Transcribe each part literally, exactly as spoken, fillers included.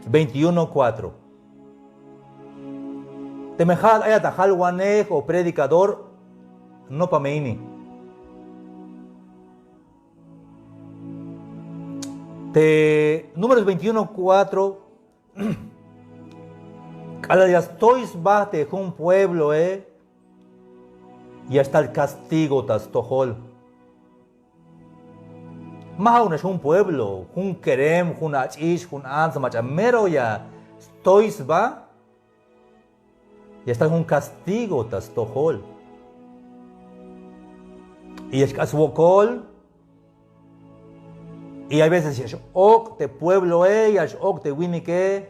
veintiuno cuatro. Teme ja'at ayat ta jalwanej o predicador, nopa me ini. Te Números veintiuno cuatro, k'alal ya stoy sba te jun puebloe, ya xtal castigo ta stojol. Ma ja'uknax jun pueblo, jun kerem, jun ach'ix, jun ants, mach'a mero ya stoy sba, ya xtal jun castigo ta stojol. Y ya xk'ax swokol, y hay veces ya x-ok' te puebloe, ya x-ok' te winike,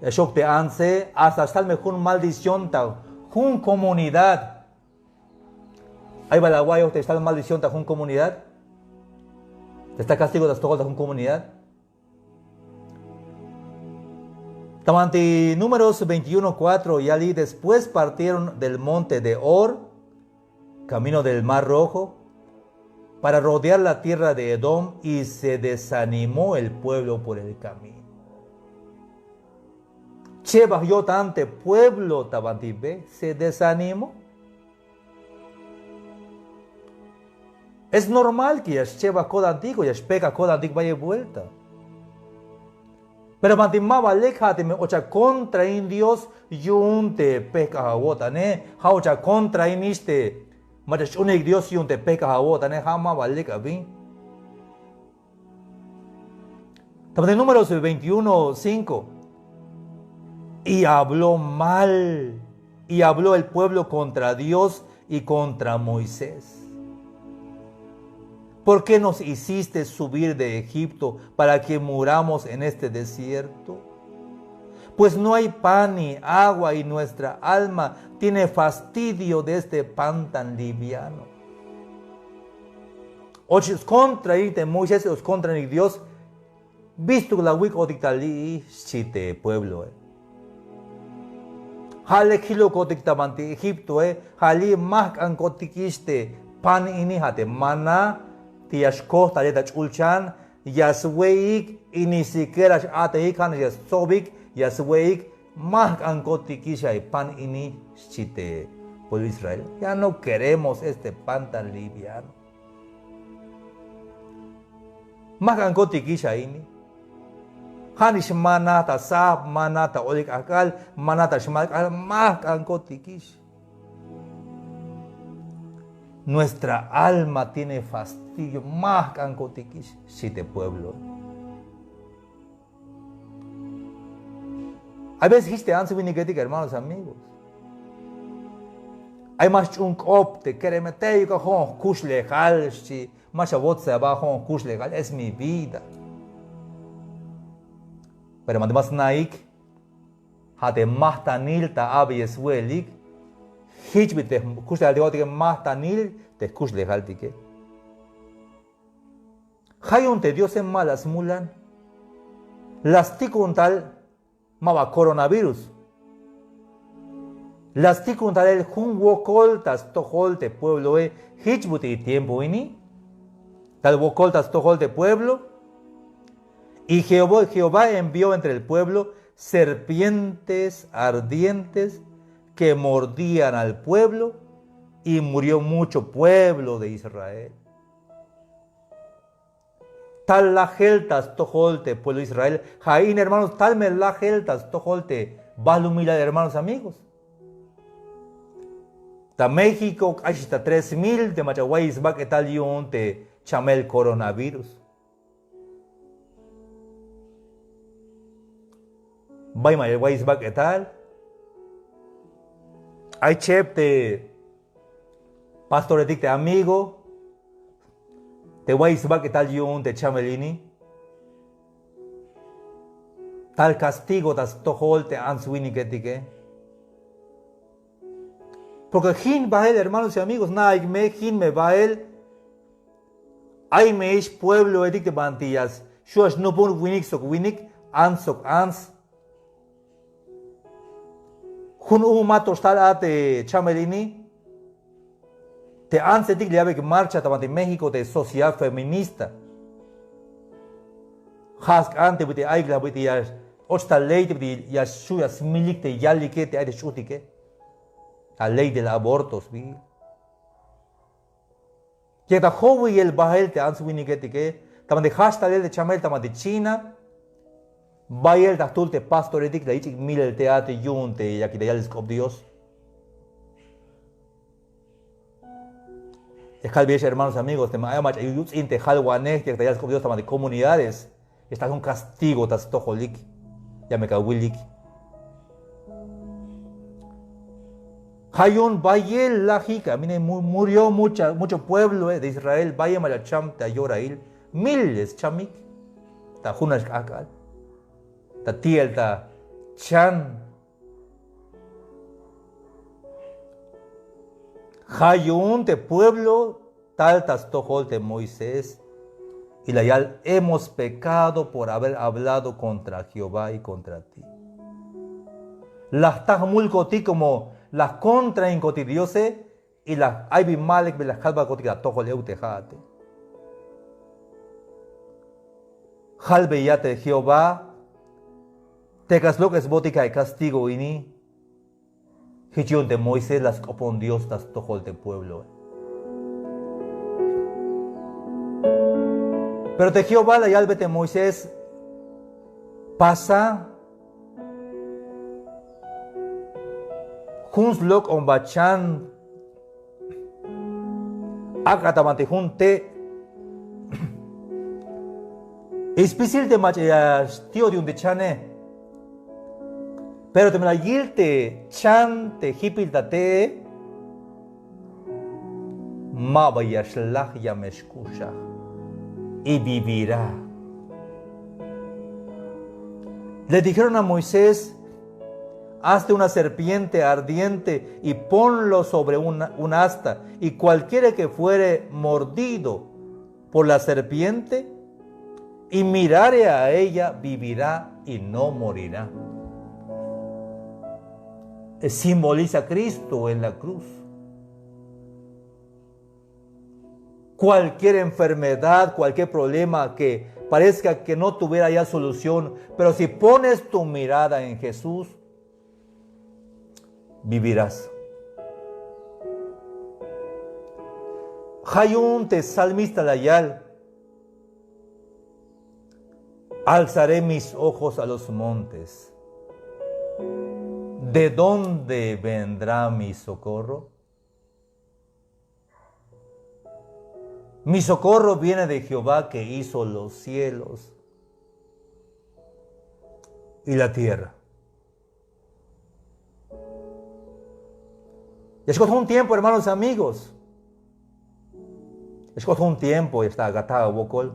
ya x-ok' te antse, hasta xtal me jun maldición ta jun comunidad. Ay bal awa'iyoj te xtal maldición ta jun comunidad, te xtal castigo ta stojol ta jun comunidad. Ta banti Números veintiuno cuatro ya li': después partieron del monte de Or, camino del Mar Rojo, para rodear la tierra de Edom, y se desanimó el pueblo por el camino. Chebaj yo'tan te pueblo ta banti be, se desanimó. Es normal que ya xchebaj ko'tantik o ya xpejk'aj ko'tantik bayel vuelta. Pero banti ma ba lek, ja' teme och akontrain Dios yu'un te pejk'aj awo'tane, ja' och akontrainix te mach'a xch'uunik Dios yu'un te pejk'aj awo'tane, ja' ma ba lek abi. Ta banti Números veintiuno cinco. Y habló mal, y habló el pueblo contra Dios y contra Moisés. ¿Por qué nos hiciste subir de Egipto para que muramos en este desierto? Pues no hay pan ni agua, y nuestra alma tiene fastidio de este pan tan liviano. Och skontrainik te Moisés, och skontrainik Dios, bistuk la awik'otik tal li', xchi te puebloe. Ja' lek jilokotik ta banti Egiptoe, ja' li' ma jk'ankotikix te pan ini, ja' te maná, te ya xkoj tal yet ta ch'ulchan, ya swe'ik, y ni siquiera x-a'tejik, ja'nax ya stsobik, ya swe'ik, ma jk'ankotikix a pan ini, xchi te pueblo Israel. Ya no queremos este pan tan liviano. Ma jk'ankotikix a ini. Ja'nix maná ta sab, maná ta olik k'ajk'al, maná ta xmal k'ajk'al, ma jk'ankotikix. Nuestra alma tiene fastidio, ma jk'ankotikix, xchi te pueblo. Hay veces jich te ants winiketik, hermanos, amigos. Ay ma xch'uun k'op te kereme, teyuk a jo'on jkuxlejal, xchi, ma xawotses aba jo'on jkuxlejal, es mi vida. Pero ma te ma sna'ik, ja' te majtanil ta abeyel swe'elik, jich bi te jkuxlejaltik jo'otike, majtanil te jkuxlejaltike. Ja' yu'un te Diose ma la smulan. La stikun tal, ma ba coronavirus. La stikun talel jun wokol ta stojol te puebloe, jich but'il tiempo ini. Tal wokol ta stojol te pueblo. Y Jehová, Jehová envió entre el pueblo serpientes ardientes que mordían al pueblo, y murió mucho pueblo de Israel. Tal lajel ta stojol te pueblo Israel. Ja' in, hermanos, tal me lajel ta stojol te balumilal, hermanos, amigos. Ta México k'axix ta tres mil te mach'a wayix sbak'etal yu'un te chamel coronavirus. Bay mach'a wayix sbak'etal. Ay cheb te pastoretik, te amigo, te wayix sbak'etal yu'un te chamel ini. Tal castigo ta stojol te ants winiketike. Porque jin bael, hermanos y amigos, na'ik me, jin me bael. Ay me ix puebloetik te banti ya xu' ya xnupun winik sok winik, ants sok ants. Jun u ma to xtal a te chamel ini. Te antsetik la yabeyik marcha ta banti México te sociedad feminista. Ka sk'an te bit'il ayik la bit'il ya och ta ley te bit'il ya xu' ya smilik te yalike te ay te xch'utike. Ta ley del aborto sbiil. Yak ta jowiyel bael te ants winiketike, ta banti jajch talel te chamel ta banti China, bayel ta jtul te pastoretik la yich'ik milel te a te yu'un te yakik ta yalel sk'op Dios. Ya kalbeyex hermanos, amigos, teme ay mach'a yuts'in te jalwanej yak ta yalel sk'op Dios ta banti comunidades, ya xtal jun castigo ta stojolik, ya me kawilik. Ja' yu'un bayel lajik, a mí ne mu- murió mucha, mucho pueblo eh, de Israel, bayel mach'a cham ta yorail, miles chamik ta junax k'ajk'al, ta ti'el ta chan. Ja' yu'un te pueblo tal ta stojol te Moisés, y la yal: "Hemos pecado por haber hablado contra Jehová y contra ti." La jta jmulkotik como la jcontrainkotik Diose, y la ay bin ma lek bin la kalbakotik ta atojol euk te ja'ate. Jalbeya te Jehová te ak'a slok'esbotik a e castigo ini. Jich yu'un te Moisés la sk'opon Dios ta stojol te puebloe. Pero te Jehová la yalbe te Moisés: "Pasa jun slok'omba chan ak'a ta banti jun te'. Y spisil te mach'a ya xti'ot yu'un te chane. Pero teme la yil te chan te jipil ta te'e, ma ba ya xlaj, ya me xkuxaj, y vivirá." Le dijeron a Moisés: "Hazte una serpiente ardiente y ponlo sobre un, un asta, y cualquiera que fuere mordido por la serpiente y mirare a ella, vivirá y no morirá". Eh, simboliza a Cristo en la cruz. Cualquier enfermedad, cualquier problema que parezca que no tuviera ya solución, pero si pones tu mirada en Jesús, vivirás. Ja' yu'un te salmista la yal: "Alzaré mis ojos a los montes. ¿De dónde vendrá mi socorro? Mi socorro viene de Jehová que hizo los cielos y la tierra". Ya xk'ot jun tiempo, hermanos, amigos. Ya xk'ot jun tiempo, ya xtal ata awokol.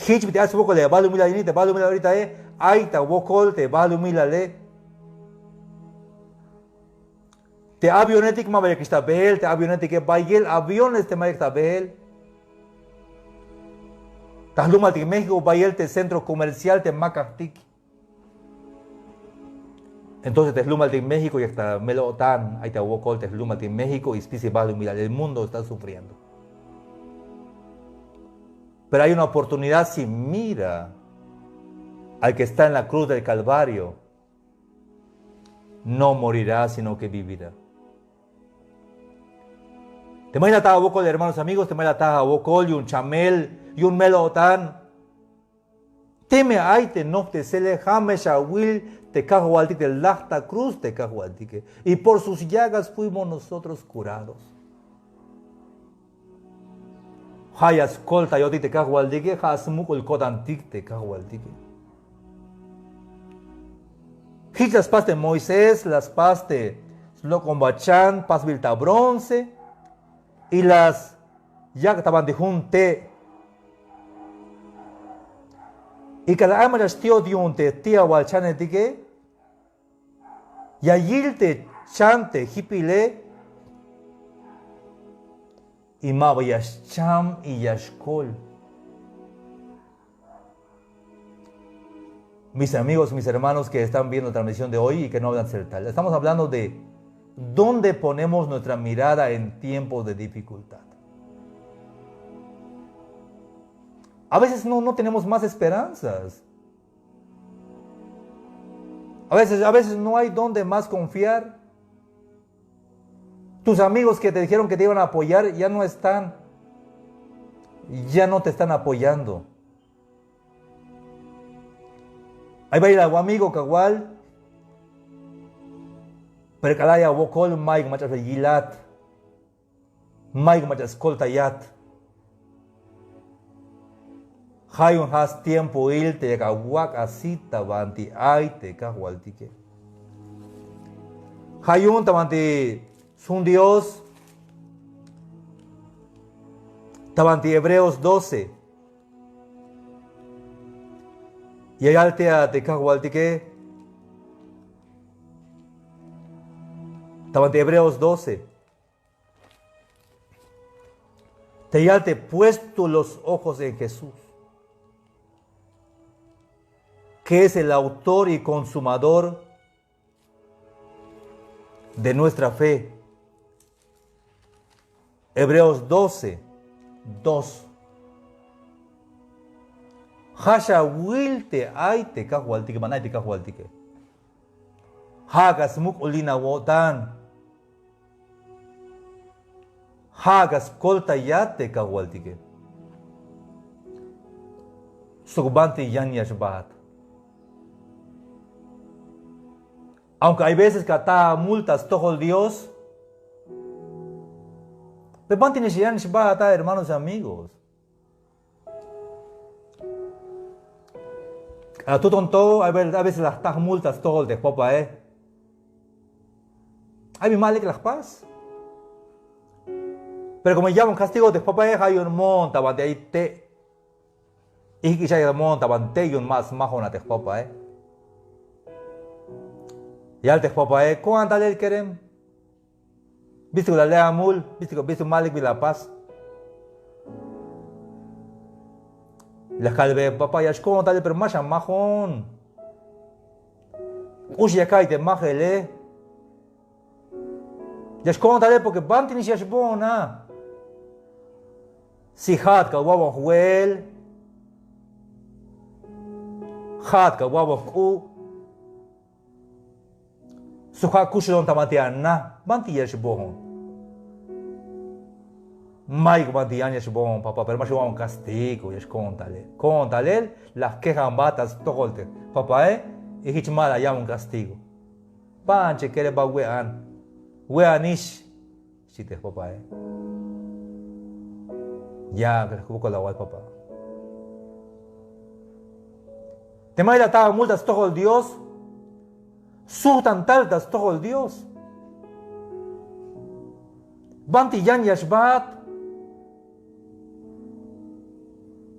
Jich bit'il ay swokol te balumilal ini, te balumilal orita e, ay ta wokol te balumilale. Te avionetik ma ba yakix ta beel, te avionetike bayel aviones te ma yak ta beel. Ta jlumaltik México bayel te centro comercial te makajtik. Entonces te jlumaltik México yak ta mel-o'tan, ay ta wokol te jlumaltik México y spisil balumilal, el mundo está sufriendo. Pero hay una oportunidad si mira al que está en la cruz del Calvario, no morirá, sino que vivirá. Te ma la ataj awokol, hermanos, amigos, te ma la ataj awokol yu'un chamel, yu'un mel-o'tan. Teme ay te noptesele, ja' me xawil te kajwaltik te laj ta cruz te kajwaltike. Y por sus llagas fuimos nosotros curados. Ja' ya skoltayotik te kajwaltike, ja' smuk'ul ko'tantik te kajwaltike. Jich la spas te Moisés, la spas te slok'omba chan pasbil ta bronce, y la yak' ta banti jun te'. Y k'alal ay mach'a xti'ot yu'un te ti'awal chanetike, ya yil te chan te jipile, y ma ba ya xcham y ya xkol. Mis amigos, mis hermanos que están viendo la transmisión de hoy y que no hablan tzeltal, estamos hablando de dónde ponemos nuestra mirada en tiempos de dificultad. A veces no, no tenemos más esperanzas. A veces, a veces no hay dónde más confiar. Tus amigos que te dijeron que te iban a apoyar ya no están. Ya no te están apoyando. Ay bayal awamigo kawal. Pero k'alal ay awokol mayuk mach'a yilat. Mayuk mach'a skoltayat. Ja' yu'un ja' stiempoil te yak awak' asit ta banti ay te Kajwaltike. Ja' yu'un ta banti sjun Dios, ta banti Hebreos doce. Ya yal te a te Kajwaltike. Ta banti Hebreos doce. Te yal te puesto los ojos en Jesús, que es el autor y consumador de nuestra fe. Hebreos doce, dos. Ja' xawil te ay te Kajwaltike, ban ay te Kajwaltike. Ja' ak'a smuk'ulin awo'tan. Ja' ak'a skoltayat te Kajwaltike. Sok banti yan ya xbaat. Aunque hay veces que ata amul ta stojol Dios, pero banti nix yan xbaat a, hermanos y amigos. K'alal tuton to, a ver, a veces la jta jmul ta stojol te jpapae. Ay bin ma lek la jpas. Pero como ya'bon castigo te jpapae, ja' yu'un moon ta banti ay te'. Ijk'ix ay moon ta banti te' yu'un ma smajon a te jpapae. Yal te jpapae, ko'tan talel kerem. Bistuk la le' amul, bistuk, bistuk ma lek bin la apas. La kalbe, papá, ya xko'tan talel pero ma xamajon. K'ux ya ka'iy te majele. Ya xko'tan talel porque banti nix ya xboon a. Si ja'at ka wa'bon jwe'el, ja'at ka wa'bon jk'u'. Sok ja' kuxulon ta banti ana, banti ya xboon. Mayuk banti yan ya xboon, papá, pero ma xboon castigo, ya xko'tan talel. Ko'tan talel, la jkejan jba ta stojol te papae, y jich ma la ya'bon castigo. Banti kerem, ba we'an, we'anix. Xchi te jpapae. Ya, wokol awal papá. Teme ay la ata amul ta stojol Dios, sujtan tal ta stojol Dios. Banti yan ya xbaat.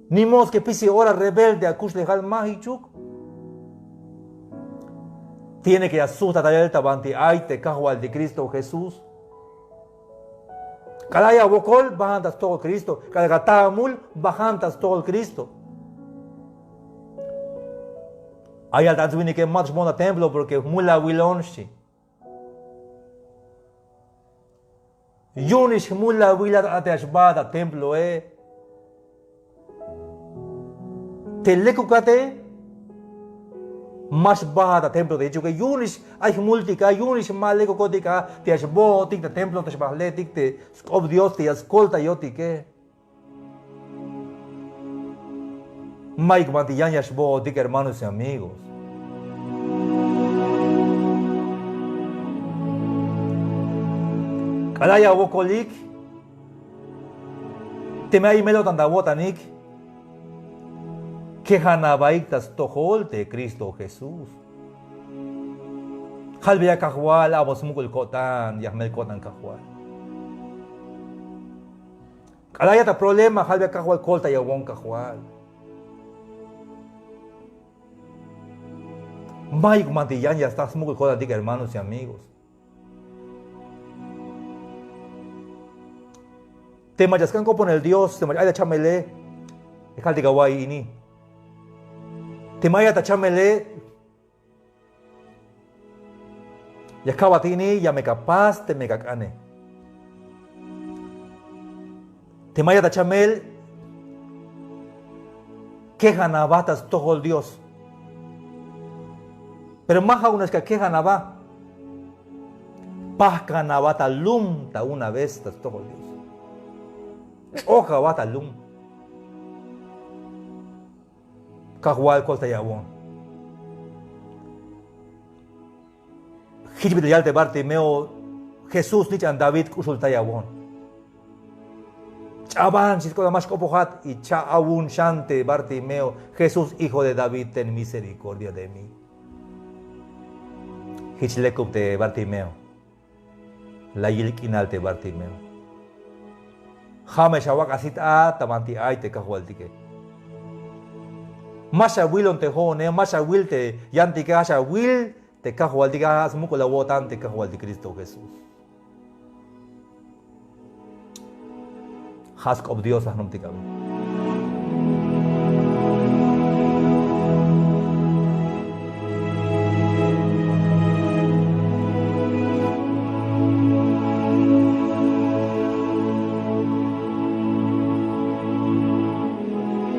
Ni modo que pisil ora rebelde akuxlejal, ma jichuk. Tiene que ya sujtat talel ta banti ay te Kajwaltik Cristo Jesús. K'alal ay awokol, bajan ta stojol Cristo. K'alal ata amul, bajan ta stojol Cristo. Ay yal te ants winike, ma xboon ta templo porque jmul awilon, xchi. Yu'unix jmul awilat a te ya xbaat ta temploe. Te lekukate, ma xbaat ta templo te jichuke. Yu'unix ay jmultik a, yu'unix ma lekukotik a te ya xbootik ta templo, te xba jle'tik te sk'op Dios te ya skoltayotike. Mayuk banti yan ya xbootik, hermanos y amigos. K'alal ya awokolik, teme ay mel o'tan ta awo'tanik, kejan abaik ta stojol te Cristo Jesús. Jalbeya Kajwal, a'bon smuk'ul ko'tan, ya jmel ko'tan Kajwal. K'alal ayat ta problema, jalbeya Kajwal, koltayawon Kajwal. Mayuk banti yan ya sta smuk'ul ko'tantik, hermanos y amigos. Te mach'a sk'an k'oponel Dios, te mach'a ay ta chamele, ya kaltik awa'iy ini. Teme ayat ta chamele, ya kabat ini, ya me ka pas teme ka k'ane. Teme ayat ta chamel, Kejan aba ta stojol Dios. Pero ma ja'uk nax ka kejan aba. Pajkan aba ta lum ta una vez ta stojol Dios. Ch'oj aba ta lum. Kajwal koltayawon. Jich bit'il yal te Bartimeo, Jesús, nich'an David, k'uxultayawon. Ch'aban, xchi sk'oplal, ma xk'opojat. Y cha'awun xan te Bartimeo: Jesús, Hijo de David, ten misericordia de mí. Jich lekub te Bartimeo. La yil k'inal te Bartimeo. Ja' me xawak' asit a ta banti ay te Kajwaltike. Ma xawilon te jo'one, ma xawil te yantike, ja' xawil te Kajwaltike, ja' smuk'ul awo'tan te Kajwaltik Cristo Jesús. Ja' sk'op Dios la jnoptik abi.